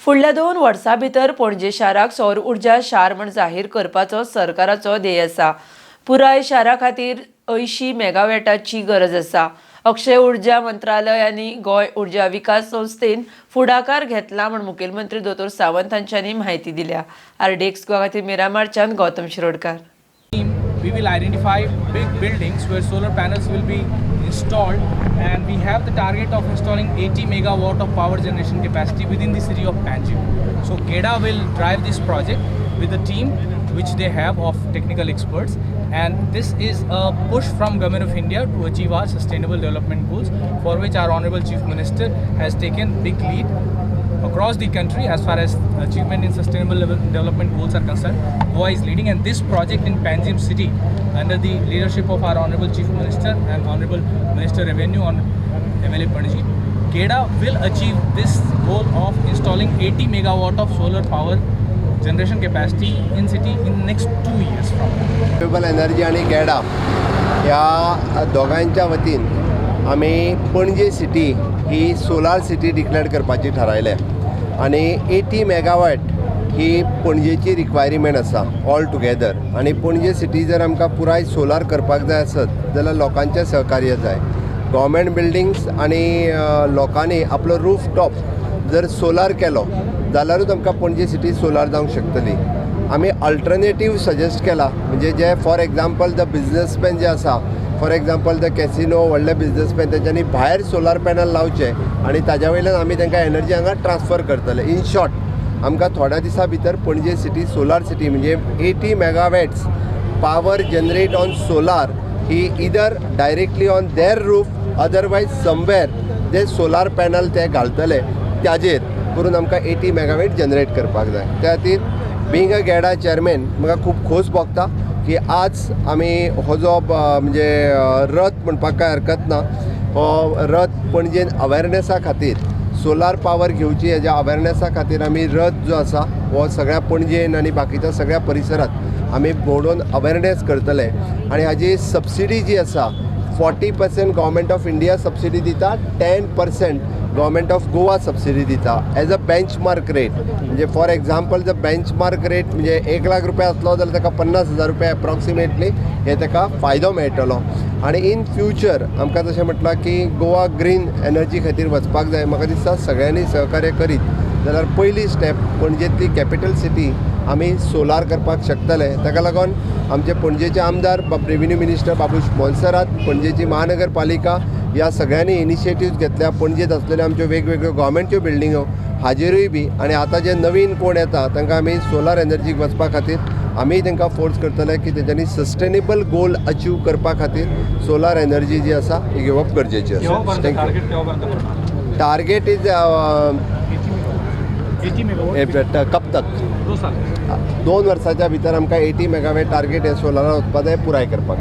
फुडल्या 2 वर्सां भितर पणजे शाराक सौर उर्जा शार म्हूण जाहीर करपाचो सरकाराचो ध्येय आसा. पुराय शारा खातीर 80 मेगावॅटाची गरज आसा. अक्षय ऊर्जा मंत्रालय आनी गोंय ऊर्जा विकास संस्थेन फुडाकार घेतला म्हूण मुखेलमंत्री दोतोर सावंत हांच्यांनी म्हायती दिल्या. आरडीएक्स गोवा खातीर मिरामारच्यान Gautam Shirodkar. We will identify big buildings where solar panels will be installed, and we have the target of installing 80 megawatt of power generation capacity within the city of Panjim. So GEDA will drive this project with the team which they have of technical experts, and this is a push from Government of India to achieve our sustainable development goals, for which our honorable Chief Minister has taken big lead across the country. As far as achievement in sustainable development goals are concerned, Goa is leading, and this project in Panjim city, under the leadership of our honorable Chief Minister and honorable Minister Revenue on MLA Panaji, GEDA will achieve this goal of installing 80 megawatt of solar power generation capacity in city in next 2 years from now. Renewable energy आनी गेडा ह्या दोगांयच्या वतीन आमी Panaji city ही सोलार city declare करपाची थारायल्या आनी 80 megawatt ही पणजेची requirement आसा all together. आनी Panaji city जर आमकां पुराय सोलार करपाक जाय आसत जाल्यार लोकांचें सहकार्य जाय. गव्हर्मेंट बिल्डिंग्स आनी लोकांनी आपलो रूफ टॉप जर सोलार केलो जाल्यारूच आमकां पणजे सिटी सोलार जावंक शकतली. आमी अल्टरनेटीव सजेस्ट केला, म्हणजे J for example the businessman जे आसा, फॉर एग्जाम्पल the casino, व्हडले बिजनसमॅन, तेंच्यांनी भायर सोलार पॅनल लावचे आनी ताज्या वयल्यान आमी तांकां एनर्जी हांगा ट्रान्सफर करतले. इन शॉर्ट, आमकां थोड्या दिसां भितर पणजे सिटी सोलार सिटी, म्हणजे 80 megawatts power generate on solar he either directly on their roof, otherwise somewhere J solar panel ते घालतले ताजेर करून आमकां 80 मेगावॅट जनरेट करपाक जाय. त्या खातीर बिंग अ गेडा चॅरमॅन म्हाका खूब खोस भोगता की आज आमी हो जो म्हणजे रथ म्हणपाक कांय हरकत ना, हो रथ पणजेन अवेरनेसा खातीर, सोलार पावर घेवची हेज्या अवेरनेसा खातीर आमी रथ जो आसा हो सगळ्या पणजेन आनी बाकीच्या सगळ्या परिसरात आमी भोंवडोवन अवेरनेस करतले. आनी हाजी सबसिडी जी आसा, 40% Government of India subsidy दिता, 10% गव्हर्मेंट ऑफ गोवा सबसिडी दिता एज अ बेंचमार्क रेट. म्हणजे फॉर एग्जाम्पल जर बेंचमार्क रेट म्हणजे 1 लाख रुपया आसलो जाल्यार ताका 50,000 रुपया एप्रॉक्सिमेटली हे ताका फायदो मेळटलो. आनी इन फ्युचर आमकां जशें म्हटलां की गोवा ग्रीन एनर्जी खातीर वचपाक जाय. म्हाका दिसता सगळ्यांनी सहकार्य करीत जाल्यार पयली स्टेप पणजेंतली कॅपिटल सिटी आमी सोलार करपाक शकतले. ताका लागून आमचे पणजेचे आमदार बाब रेविन्यू मिनिस्टर बाबूश मोन्सेरात, पणजेची महानगरपालिका ह्या सगळ्यांनी इनिशिएटिव्ज घेतल्या. पणजेंत आसलेल्यो आमच्यो वेगवेगळ्यो गव्हर्मेंटच्यो बिल्डिंगो हाजेरूय बी आनी आतां जे नवीन कोण येता तांकां आमी सोलार एनर्जीक वचपा खातीर आमी तांकां फोर्स करतले की तेंच्यांनी सस्टेनेबल गोल अचीव करपा खातीर सोलार एनर्जी जी आसा ही घेवप गरजेची आसा. Thank you. Target is कब तक? 2 साल. 2 वर्साच्या भितर आमकां 80 मेगावॅट टार्गेट हे सोलारान वचपा जाय, पुराय करपाक.